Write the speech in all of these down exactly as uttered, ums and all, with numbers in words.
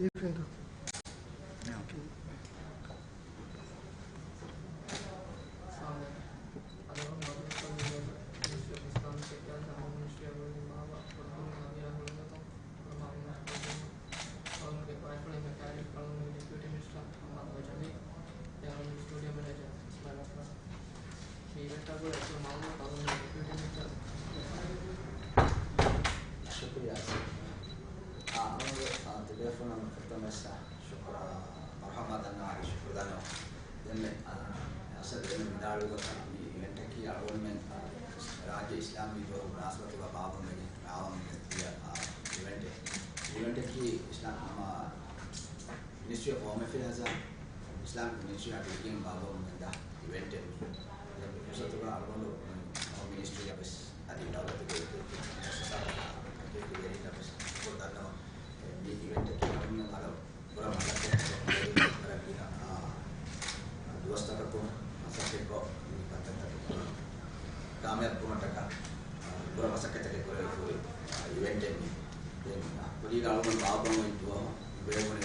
އެ ފެން ދޯ. އަސްސަލާމު ޢަލައިކުމް. އަދި މަދުރަސާ މިންވަރު މިނިސްޓްރީ އޮފް އިސްލާމިކް އެފެއާޒް އަމުން މިނިސްޓްރީއާ ގުޅިގެން ބާއްވާ ކުޑަކުދިން ހަވީރާ ހުޅުންތަކުން ކުރަމާ އިން ކުޑަކުދިން އަޅުގަނޑުގެ ބައިފުޅުން ހެކާރި އަޅުގަނޑުގެ ޑެޕިއުޓީ މިނިސްޓަރ މުޙައްމަދު ޖަމީލް، އަޅުގަނޑުގެ ސްޓޫޑިއޯ މެނޭޖަރ އިސްމާޢީލް އަފްރާ. މި އިވެންޓާ ގުޅޭ އެއްޗެއް މައުލޫމާތު އަޅުގަނޑުގެ ޑެޕިއުޓީ މިނިސްޓަރ. ޝުކުރިއްޔާ. އާ، އަޅުގަނޑު، އާ، ތިބޭފުޅުން ފުރަތަމަ ޝުކުރާ، މަރުޙަބާ ދަންނަވާނީ ޝުކުރު ދަންނަވަން. ދެންމެ، އާ، އަސަދު ދެންމެ ވިދާޅުވި ގޮތަށް މި އިވެންޓަކީ އަޅުގަނޑުމެން، އާ، ރާއްޖެ އިސްލާމީ ދުވަހު މުނާސަބަތުގަ ބާއްވަމުން ވެގެން ރާވަމުން ދިޔަ، އާ، އިވެންޓެއް. އިވެންޓަކީ އިސްލާ-، އާ، މިނިސްޓްރީ އޮފް ހޯމް އެފެއާޒާ އިސްލާމިކް މިނިސްޓްރީއާ ގުޅިގެން ބާއްވަމުން ދާ އިވެންޓެއް. އެ ފުރުސަތުގަ އަޅުގަނޑު މިނިސްޓްރީއަށް ވެސް އަދި ދައުލަތުގެ މުއައްސަސާތަކަށް ވެރިންނަށް ވެސް ޝުކުރު ދަންނަވަން. މި އިވެންޓަކީ އަޅުގަނޑުމެން ވަރަށް ބުރަ މަސައްކަތް ކޮށް، ވަރަށް ގިނަ، އާ، ދުވަސްތަކަކުން މަސައްކަތްކޮށް، މި ކަންތައްތައް ކާމިޔާބު ކުރުމަށްޓަކާ، އާ، ބުރަ މަސައްކަތްތަކެއް ކުރެވިފައި އޮތް، އާ، އިވެންޓެއް މީ. ދެން، އާ، ކުރީގަ އަޅުގަނޑު ބާއްވަމުން ދުވަހު ބޭނުން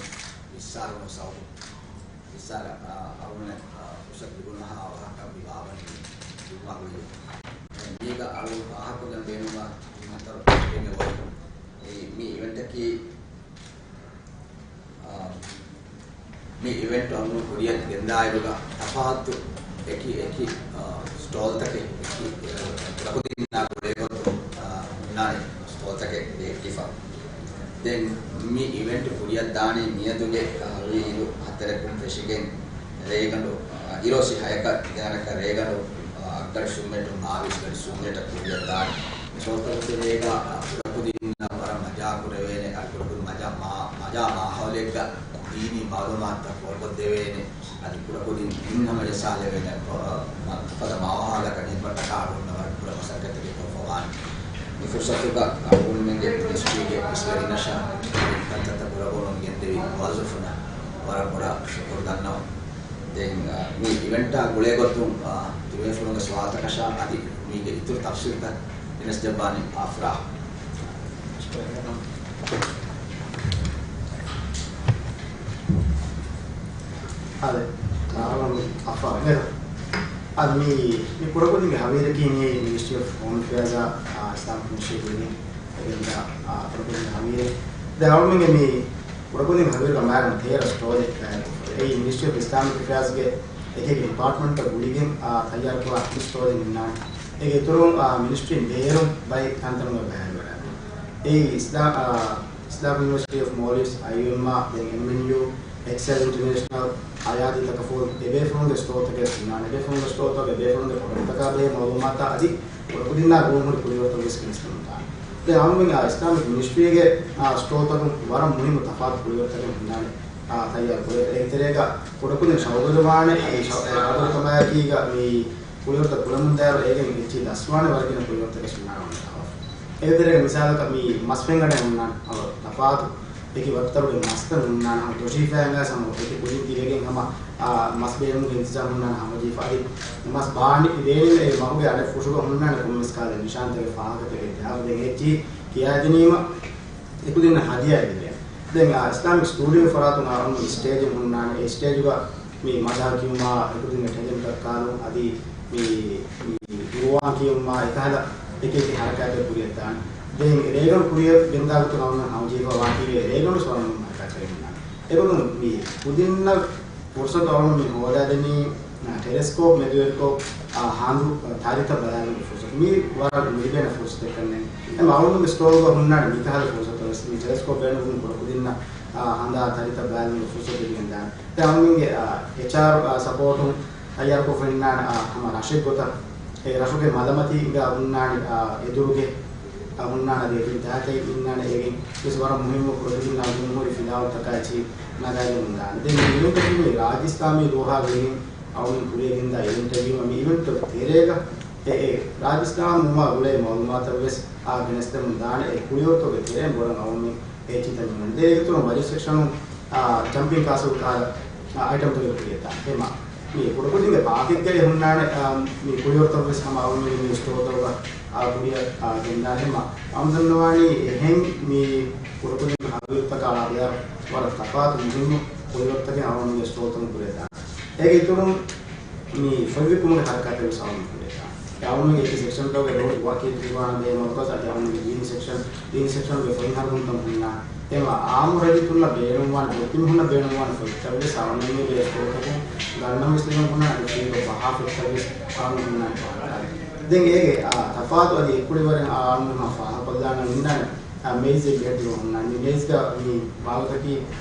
ވިއްސާރު ސައުދު ވިއްސާރަ، އާ، އަޅުގަނޑަށް، އާ، ފުރުސަތު ލިބުނުހާ ވާހަކަ މި ވާވަނީ ޖުމްޢާ ގުޅިގެން. މީގަ އަޅު ފާހަގަކޮށްލަން ބޭނުންވާ މި ހަތަރު މި އިވެންޓަކީ، އާ، މި އިވެންޓް އަޅުގަނޑު ކުރިއަށް ގެންދާއިރުގަ ތަފާތު އެކި އެކި، އާ، ސްޓޯލްތަކެއް އެކި، އެ، ކުޑަކުދިންނާ ގުޅޭގޮތުން، އާ، ހުންނާނެ ސްޓޯލްތަކެއް ބޭއްވިފަ. ދެން މި އިވެންޓް ކުރިއަށްދާނީ މިއަދުގެ، އަ، ހުރި އިރު ހަތަރަކުން ފެށިގެން ރޭގަނޑު، އަ، އިރޯސި ހަޔަކަށް ދެވަނަކަށް ރޭގަނޑު، އަ، އަށްގަޑި ޝުއްމެޓުން ބާވީސް ގަޑި ޝުއްމެޓަށް ކުރިއަށްދާނީ. މި ސްޓޯލްތަކުގެ ތެރޭގަ، އަ، ކުޑަކުދިންނަށް ވަރަށް މަޖާ ކުރެވޭނެ، އަ، ކުޑަކުދިން މަޖާ މާ-، މަޖާ މާހައުލެއްގަ ދީނީ މައުލޫމާތުތައް ފޯރުކޮށްދެވޭނެ. އަދި ކުޑަކުދިން ހިތްހަމަޖައްސާލެވޭނެ، އަ، މަ-، ފަދަ މައުހައުލަކަށް ހިދުމަތްކޮށް އަޅުގަނޑުމެން ވަރަށް ބުރަ މަސައްކަތްތަކެއް ކޮށްފަވާނެ. މި ފުރުސަތުގަ އަޅުގަނޑުމެންގެ މިނިސްޓްރީގެ އިސްވެރިންނަށާ ކަންތައްތައް ކުރައްވަމުން ގެންދެވި މުވައްޒަފުންނަށް ވަރަށް ބޮޑަށް ޝުކުރު ދަންނަވަން. ދެން، އަ، މި އިވެންޓާ ގުޅޭގޮތުން، އަ، ތިބޭފުޅުންގެ ސުވާލުތަކަށާ އަދި މީގެ އިތުރު ތަފްސީލްތައް ގެނެސްދެއްވާނީ އަފްރާ. އާދެ، އަފްރާ. އަދި މި، މި ކުޑަކުދިންގެ ހަވީރަކީ މި މިނިސްޓްރީ އޮފް ހޯމް އެފެއާޒާ، އާ، އިސްލާމިކް މިނިސްޓްރީ ގުޅިގެން އެގެންދާ، އާ، ކުޑަކުދިންގެ ހަވީރެއް. ދެން އަޅުގަނޑުމެންގެ މި ކުޑަކުދިން ހަވީރުގަ މާރުން ތޭރަ ސްޓޯލެއް ބަޔާންކޮށްފައި. އެއީ މިނިސްޓްރީ އޮފް އިސްލާމިކް އެފެއާޒްގެ އެކި ޑިޕާޓްމަންޓްތައް ގުޅިގެން، އާ، ތައްޔާރުކުރާ ހަތަރު ސްޓޯލެއް ހުންނާނެ. އޭގެ އިތުރުން، އާ، މިނިސްޓްރީން ބޭރުން ބައެއް ތަންތަނުގަ ބަހައިގަންނަވާ. އެއީ އިސްލާ-، އާ، އިސްލާމިކް ޔުނިވަރސިޓީ އޮފް މޯލްޑިވްސް، އައިއޯއެމްއާ، ދެން އެމްއެންޔޫ، އެކްސެލް އިންޓަރނޭޝަނަލް، އަޔާދީ ތަކަފޫލް، އެބޭފުޅުންގެ ސްޓޯލްތަކެއް ހުންނާނެ. އެބޭފުޅުންގެ ސްޓޯލްތަކުގެ ބޭފުޅުންގެ ޕްރޮޑަކްޓްތަކާ ބެހޭ މައުލޫމާތާ އަދި ކުޑަކުދިންނާ ގުޅުންހުރި ކުޅިވަރުތައްވެސް ގެނެސްދެމުންދާނެ. ދެން އަޅުގަނޑުމެން އިސްލާމިކް މިނިސްޓްރީގެ، އާ، ސްޓޯލްތަކުން ވަރަށް މުހިއްމު ތަފާތު ކުޅިވަރުތަކެއް ހުންނާނެ، އާ، ތައްޔާރު ކުރޭ. އޭގެ ތެރޭގަ ކުޑަކުދިން ޝައުގުވެރިވާނެ އެ ޝަ-، އެ ޝައުގުވެރިކަމާއެކީގަ މި ކުޅިވަރުތައް ކުޅެމުންދާއިރު އޭގެން އެއްޗެހި ދަސްވާނެ ވަރަށް ގިނަ ކުޅިވަރުތަކެއް ހުންނާނެ އަޅުގަނޑު ތަފާތު. އޭގެ ތެރޭގަ މިސާލަކަށް މި މަސް ފެންގަނޑެއް ހުންނާނެ އަޅުގަނޑު ތަފާތު. އެކި ވައްތަރުގެ މަސްތައް ހުންނާނެ ހަމަ ދޮށީފައި އަނގާސް ހަމަ އެކި ކުދިން ދިވެގެން ހަމަ، އާ، މަސް ބޭނުމުގެ އިންތިޒާމް ހުންނާނެ ހަމަޖެހިފަ. އަދި މަސް ބާނި ބޭނުމޭ މަހުގެ އަނެއް ފުށުގަ ހުންނާނެ ކޮންމެސް ކަހަލަ ނިޝާންތަކެއް ފާހަގަތަކެއް ދެއަހަރު ދެން އެއްޗިހި ކިޔާދިނީމަ އެކުދިންނަށް ހަދިޔާއެއް ލިބޭނެ. ދެން، އާ، އިސްލާމިކް ސްޓޫޑިއޯ ފަރާތުން އާ އޮންނަ ސްޓޭޖެއް ހުންނާނެ. އެ ސްޓޭޖުގަ މި މަދަހަ ކިޔުމާ، އެކުދިންގެ ޓެލެންޓަށް ކާލުން އަދި މި، މި ގުރުއާން ކިޔުމާ އެކަހަލަ އެކި އެކި ހަރަކާތްތައް ކުރިއަށްދާނެ. ދެން ރޭގަނޑު ކުރިއަށް ގެންދާ ގޮތުން އަޅުގަނޑު ހަމަޖެހިފަ ވާތީވެ ރޭގަނޑު ވަރަށް މުހިއްމު ހަރަކާތްތަކެއް ހުންނާނެ. އެގޮތުން މި ކުދިންނަށް ފުރުސަތު އަޅުގަނޑު މި ހޯދާދެނީ، އާ، ޓެލެސްކޯޕް މެދުވެރިކޮށް، އާ، ހަނދު، އާ، ތަރިތައް ބަލާލުމުގެ ފުރުސަތު. މީ ވަރަށް ލިބޭނެ ފުރުސަތެއް ކަންނޭނގެ. އެ އަޅުގަނޑުގެ ސްޓޯލްގަ ހުންނާނެ މިކަހަލަ ފުރުސަތު ވެސް. މި ޓެލެސްކޯޕް ބޭނުން ކުރި ކުދިންނަށް، އާ، ހަނދާ ތަރިތައް ބަލާލުމުގެ ފުރުސަތު ލިބިގެންދާނެ. ދެން އަޅުގަނޑުގެ، އާ، އެޗްއާރް، އާ، ސަޕޯޓުން ތައްޔާރުކޮށްފަ ހުންނާނެ، އާ، ހަމަ ރަށެއް ގޮތަށް. އެ ރަށުގެ މަލަމަތީގަ ހުންނާނެ، އާ، އެދުރުގެ، އާ، ހުންނާނެ އަދި އެދުރު ދާތައް ހުންނާނެ. އޭގެން ވެސް ވަރަށް މުހިއްމު ކުޑަކުދިންނާ ގުނަހުރި ފިލާވަޅުތަކާ އެއްޗިހި ނަގާލެވުންދާނެ. ދެން މި އިވެންޓަކީ ރާޖި އިސްލާމީ ދުވަހާ ގުޅިގެން އަޅުގަނޑު ކުރިއަށް ގެންދާ އިވެންޓެއް ވީމަ، މި އިވެންޓު ތެރޭގަ އެ، އެ ރާޖި އިސްލާމް އުއްމާ ގުޅޭ މައުލޫމާތަށް ވެސް އާ ގެނެސްދެމުން ދާނެ. އެ ކުޅިވަރުތަކުގެ ތެރެއިން ބޮޑަށް އަޅުގަނޑުމެން އެ އެއްޗިތައް ނިމުން ދޭ. އޭގެ އިތުރުން ވަޖޫ ސެކްޝަނުން، އާ، ޖަމްޕިން ކާސްޓްލް ކަހަލަ، އާ، އައިޓަމްތަކެއް ކުރިއަށްދާނެ. އެމާ މި ކުޑަކުދިންގެ ޕާކެޓްގައި ހުންނާނެ، އާ، މި ކުޅިވަރުތަކުވެސް ހަމަ އަޅުގަނޑުމެން މި ސްޓޯތަކުގަ، އާ، ކުރިއަށް، އާ، ގެންދާނެ. ހަމަ އަޅުގަނޑު ދަންނަވާނީ އެހެން މި ކުޑަކުދިން ހަރުވިރުތަކާ ވަރަށް ތަފާތު މުހިންމު ކުޅިވަރުތަކެއް އަޅުގަނޑުމެންގެ ސްޓޯތަކުން ކުރިއަށް ދާނެ. އޭގެ އިތުރުން މި ފޮތް ވިއްކުމުގެ ހަރަކާތެއް ވެސް އަޅުގަނޑު ކުރިއަށް ދާނެ. އެ އަޅުގަނޑުގެ އެކި ސެކްޝަންތަކުގެ ލޯންޗް ވަކި ތިރިވާން ދޭ މަރުކަޒު އަދި އަޅުގަނޑުގެ ދީނީ ސެކްޝަން، ދީނީ ސެކްޝަންގެ ފޮތް ހަރުވުންތައް ހުންނާނެ. އެމަ އާއްމު ރައްޔިތުންނަށް ބޭނުންވާނެ، ބޮޑެތި މީހުންނަށް ބޭނުންވާނެ ފޮތްތައް ވެސް އަޅުގަނޑުމެންގެ ސްޓޯތަކުން ގަންނަން ވެސް ލިބެން ހުންނާނެ، އަދި ފްރީގަ ބަހާ ފޮތްތައް ވެސް އަޅުގަނޑު ހުންނާނެ ފަހަކާރި. ދެން އޭގެ، އާ، ތަފާތު އަދި އެއްކުޅިވަރެއް އަޅުގަނޑު ހަމަ ފާހަގަކޮށްލާނަން އިންނާނެ. އާ، މޭޒެއް ބެހެއްޓިގެން ހުންނާނެ. މި މޭޒްގަ މި ބާވަތަކީ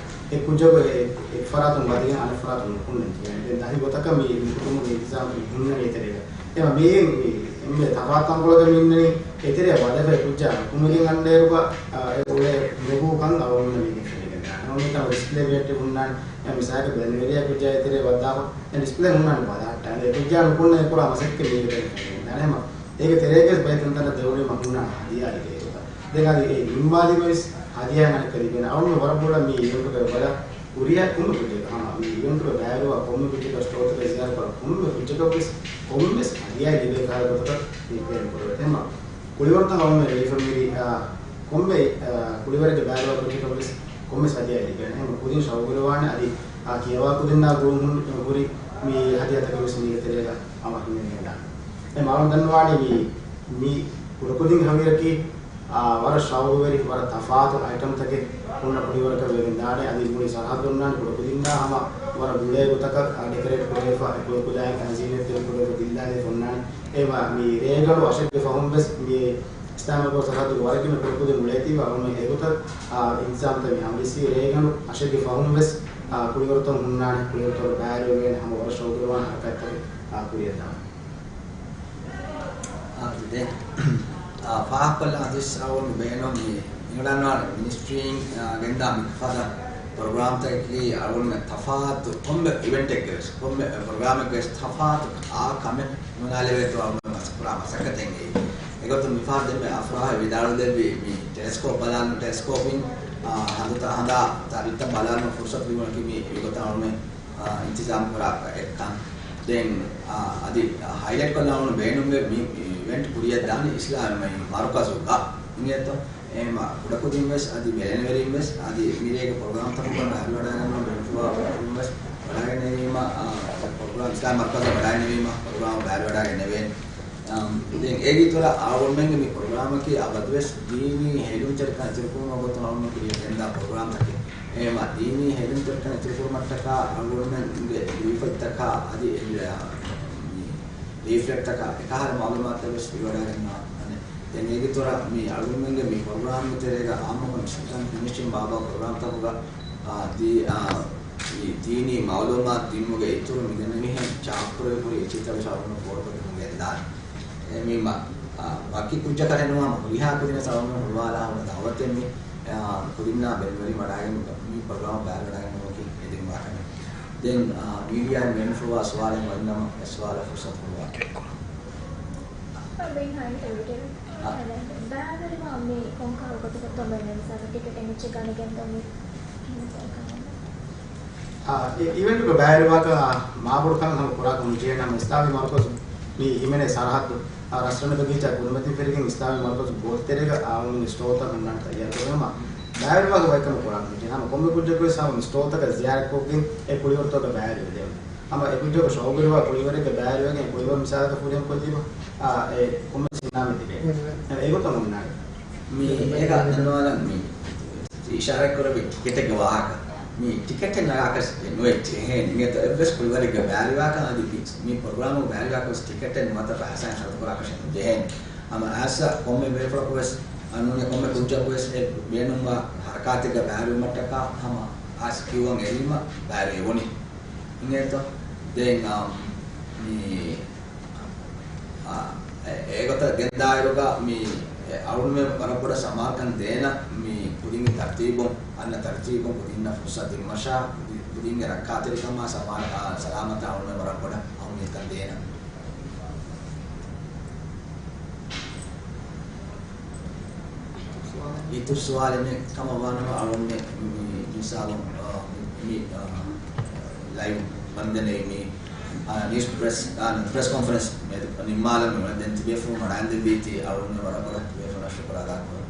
އެއް ކުއްޖަކު އެ، އެއް ފަރާތުން ވަދެގެން އަނެއް ފަރާތުން ނުކުންނަން ޖެހޭނެ. ދެން ދަތި ގޮތަކަށް މި ނުކުތުމުގެ އިންތިޒާމް މި ހުންނަނީ އެތެރޭގަ. އެމަ މިއިން މި އެންމެ ތަފާތު ތަންކޮޅަކަށް މި އިންނަނީ އެތެރެއަށް ވަދެފަ އެ ކުއްޖާ ނުކުމެގެން އަންނައިރުގަ، އާ، އެ އުޅޭ މެގޫކަން އަޅުގަނޑުމެންނަށް މީގެ ފެނިގެން ދާނެ. އަޅުގަނޑު މިތާ ޑިސްޕްލޭ ބެހެއްޓި ހުންނާނެ. އެ މިސާލަކަށް ބެލެނިވެރިޔާ ކުއްޖާ އެތެރެއަށް ވައްދާފަ އެ ޑިސްޕްލޭ ހުންނާނެ ބަލަހައްޓާނެ. އެ ކުއްޖާ ނުކުންނަ އެ ކުރާ މަސައްކަތް މީގެ ފެނިގެން ދާނެ. އެމަ އޭގެ ތެރޭގަވެސް ބައެއް ތަންތަނަށް ދެވުނީމަ ހުންނާނެ ހަދިޔާ ލިބޭ ގޮތަށް. ދެން އަދި އެ ނިންމާލީމަވެސް ހަދިޔާ އަނެއްކާ ލިބޭނެ. އަޅުގަނޑު ވަރަށް ބޮޑަށް މި އިވެންޓުގަ ވަރަށް ކުރިއަށް ކޮންމެ ކުއްޖަކަށް ހަމަ މި އިވެންޓުގަ ބައިވެރިވާ ކޮންމެ ކުއްޖަކަށް ސްޓޯތަކަށް ޒިޔާރަތްކުރާ ކޮންމެ ކުއްޖަކަށްވެސް ކޮންމެސް ހަދިޔާ ލިބޭ ކަހަލަ ގޮތަކަށް މި ޕްލޭން ކުރެވޭ. އެހެންމަ ކުޅިވަރުތައް އަޅުގަނޑު ރޭވިފަ މިހިރީ، އާ، ކޮންމެ، އާ، ކުޅިވަރެއްގެ ބައިވެރިވާ ކުއްޖަކަށްވެސް ކޮންމެސް ހަދިޔާ ލިބޭނެ. އެހެންމަ ކުދިން ޝައުގުވެރިވާނެ އަދި، އާ، ކިޔަވާ ކުދިންނާ ގުރޫމް ހުރި މި ހަދިޔާތަކެއްވެސް މީގެ ތެރޭގަ ހަމަ ހިމެނިގެން ދާނެ. އެ މަ އަޅުގަނޑު ދަންނަވާނީ މި، މި ކުޑަކުދިންގެ ހަވީރަކީ، އާ، ވަރަށް ޝައުގުވެރި، ވަރަށް ތަފާތު އައިޓަމްތަކެއް ހުންނަ ކުޅިވަރަކަށް ވެގެން ދާނެ. އަދި މުޅި ސަރަހައްދު އޮންނާނެ ކުޑަކުދިންނާ ހަމަ ވަރަށް ގުޅޭ ގޮތަކަށް، އާ، ޑެކަރޭޓް ކުރެވިފަ، އެ ކުޑަކުދިން ތަންޒީމެއް ތެރެ ކުޑަކުދިން ދާނެ އޮންނާނެ. އެ މަ މި ރޭގަނޑު އަށެއްގެ ފަހުން ވެސް މި އިސްލާމް ސަރަހައްދުގެ ވަރަށް ގިނަ ކުޑަކުދިން އުޅޭތީވެ އަޅުގަނޑު އެގޮތަށް، އާ، އިންތިޒާމްތައް މި ހަމަޖެއްސި ރޭގަނޑު އަށެއްގެ ފަހުން ވެސް، އާ، ކުޅިވަރުތައް ހުންނާނެ، ކުޅިވަރުތައް ބައިވެރިވޭނެ ހަމަ ވަރަށް ޝައުގުވެރިވާނެ ހަރަކާތްތަކެއް، އާ، ކުރިއަށް ދާނެ. އާ، ދެން، އާ، ފާހަގަކޮށްލާ އަދިސް އަޅުގަނޑު ބޭނުން މި އިނގިލަންޑު މިނިސްޓްރީން، އާ، ގެންދާ މި ފަދަ ޕްރޮގްރާމްތަކަކީ އަޅުގަނޑުމެން ތަފާތު ކޮންމެ އިވެންޓެއްގެ ވެސް، ކޮންމެ ޕްރޮގްރާމެއްގެ ވެސް ތަފާތު އާ ކަމެއް ނުނާލެވޭތޯ އަޅުގަނޑު މަސައްކަތް ކުރާ މަސައްކަތެއް އެއީ. އެގޮތުން މިފަހަރު ދެންމެ އަފްރާހް ވިދާޅުދެއްވީ މި ޓެލެސްކޯޕް ބަލާން، ޓެލެސްކޯޕިން، އާ، ހަނދުތައް ހަނދާ ތަރިތައް ބަލާން ފުރުސަތު ލިބުނަކީ މި އެގޮތަށް އަޅުގަނޑުމެން، އާ، އިންތިޒާމް ކުރާ އެއްކަން. ދެން، އާ، އަދި ހައިލައިޓް ކޮށްލާ އަޅުގަނޑު ބޭނުންވޭ މި އިވެންޓް ކުރިއަށް ދާނީ އިސްލާމީ މަރުކަޒުގަ އިނގޭތޯ. އެހެންމަ ކުޑަކުދިން ވެސް އަދި ބެލެނިވެރިން ވެސް އަދި މިރޭގެ ޕްރޮގްރާމްތަކުގަ ބައިވެރިވަޑައިގަންނަވާ ބޭނުންފުޅުވާ ކުޑަކުދިން ވެސް ވަޑައިގެންނެވީމަ، އާ، ޕްރޮގްރާމް އިސްލާމް މަރުކަޒަށް ވަޑައިގެންނެވީމަ ޕްރޮގްރާމް ބައިވެރިވަޑައިގެންނެވޭނެ. އަމް، ދެން އޭގެ އިތުރަށް އަޅުގަނޑުމެންގެ މި ޕްރޮގްރާމަކީ އަބަދުވެސް ދީނީ ހެލުންތެރިކަން އިތުރުކުރުމުގެ ގޮތުން އަޅުގަނޑުމެން ކުރިއަށް ގެންދާ ޕްރޮގްރާމްތަކެއް. އެހެންމަ ދީނީ ހެލުންތެރިކަން އިތުރުކުރުމަށްޓަކާ އަޅުގަނޑުމެންގެ ލީފަތްތަކާ އަދި އެ، މި ލީފްލެޓްތަކާ އެކަހަލަ މައުލޫމާތުތައް ވެސް ފިލުވަޑައިގަންނަވާނެ. ދެން އޭގެ އިތުރަށް މި އަޅުގަނޑުމެންގެ މި ޕްރޮގްރާމްގެ ތެރޭގަ އާއްމުކޮށް ސުލްތާން ފިނިޝިން ބާބާ ޕްރޮގްރާމްތަކުގަ، އާ، ދީ-، އާ، މި ދީނީ މައުލޫމާތު ދިނުމުގެ އިތުރު މިދެންނެވިހެން ޗާޕްކުރެވި ހުރި އެއްޗިތައް ވެސް އަޅުގަނޑު ފޯރުކޮށްދިނުމަށް ގެންދާނެ. އެ މީމަ، އާ، ވަކި ކުއްޖަކަށް ނުވާ ހުރިހާ ކުދިން ވެސް އަޅުގަނޑު ހުޅުވާލާ ހުންނަ ދައުވަތެއް މި، އާ، ކުދިންނާ ބެލެނިވެރިން ވަޑައިގެން މި ޕްރޮގްރާމް ބައިވެރިވަޑައިގެންނެވުމަކީ އެދެންވާ ކަމެއް. ދެން، އާ، މީޑިއާއިން ބޭނުންފުޅުވާ ސުވާލެއް އޮތްނަމަ އެ ސުވާލަށް ފުރުސަތު ހުޅުވާ. އަ، ބެން ހައިން އެވެގެން. އަ. ބައިވެރިވާ މި ކޮންކަހަލަ ގޮތަކަށްތޯ މެން މިސާލަކަށް ޓިކެޓެއް އެއްޗެއް ގަނެގެންތޯ މި ކިހިނެއްތޯ ކަމެއް؟ އަ، އެ އިވެންޓުގަ ބައިވެރިވާކަށް، އަ، މާބޮޑު ކަން ހަމަ ކުރާކަށް ނުޖެހޭނަމަ އިސްލާމީ މަރުކަޒު މި ހިމެނޭ ސަރަހައްދު، އަ، ރަސްރަނި ބަގީޗާ ކުރިމަތިން ފެށިގެން އިސްލާމީ މަރުކަޒު ބޯޓުތެރޭގަ އަޅުގަނޑުމެންގެ ސްޓޯލްތައް ހުންނާނެ ތައްޔާރުކުރަން. ހަމަ ބައިވެރިވާކަށް ވަކިކަމެއް ކުރާކަށް ނުޖެހޭ. ހަމަ ކޮންމެ ކުއްޖަކުވެސް ހަމަ މި ސްޓޯލްތަކަށް ޒިޔާރަތްކޮށްގެން އެ ކުޅިވަރުތަކަށް ބައިވެރިވެދެވުން. ހަމަ އެކުއްޖަކު ޝައުގުވެރިވާ ކުޅިވަރެއްގެ ބައިވެރިވެގެން ކުޅިވަރު މިސާލަކަށް ފުރިހަމަކޮށްލީމަ، އާ، އެ ކޮންމެސް އިނާމެއް ދެވޭ. އެ، އެގޮތަށް އޮންނާނެ. މި އޭގަ ދަންނަވާލަން މި އިޝާރާތްކުރެއްވި ޓިކެޓެއްގެ ވާހަކަ. މި ޓިކެޓެއް ނަގާކަށް ނުވެއްޖެހޭނެ. އިނގޭތޯ އެއްވެސް ކުޅިވަރެއްގެ ބައިވެރިވާކަށް އަދި މި، މި ޕްރޮގްރާމުގެ ބައިވެރިވާކަށް ޓިކެޓެއް ނުވަތަ ފައިސާއެއް ޚަރަދުކުރާކަށެއް ނުޖެހޭނެ. ހަމަ އައިސް ކޮންމެ ބޭފުޅަކުވެސް، އަންނޫނީ ކޮންމެ ކުއްޖަކުވެސް އެ ބޭނުންވާ ހަރަކާތެއްގަ ބައިވެރިވުމަށްޓަކާ ހަމަ އައިސް ކިއުއަށް އެރީމަ ބައިވެރިވުނީ. އިނގޭތޯ؟ ދެން، އާ، މި، އާ، އެ، އެގޮތަށް ގެންދާއިރުގަ މި، އެ، އަޅުގަނޑުމެން ވަރަށް ބޮޑަށް ސަމާލުކަން ދޭނަ މި ކުދިންގެ ތަރުތީބުން، އަންނަ ތަރުތީބުން ކުދިންނަށް ފުރުސަތު ދިނުމަށާ، ކުދި-، ކުދިންގެ ރައްކާތެރިކަމާ ސަމާލަ-، އާ، ސަލާމަތާ އަޅުގަނޑުމެން ވަރަށް ބޮޑަށް އަހައްމިއްޔަތުކަން ދޭނަ. އިތުރު ސުވާލެއް ނެތް ކަމަށް ވާނަމަ އަޅުގަނޑުމެން މި، މި މިސާލުން، އާ، މި، މި، އާ، ލައިވް ބަންދެން މި ނިއުސް ޕްރެސް، ޕްރެސް ކޮންފަރެންސް ނިންމާލަން ދެން ތިބޭފުޅުން ވަޑައިގެންދެއްވީތީ އަޅުގަނޑު ވަރަށް ބޮޑަށް ތިބޭފުޅުންނަށް ޝުކުރު އަދާކުރަން.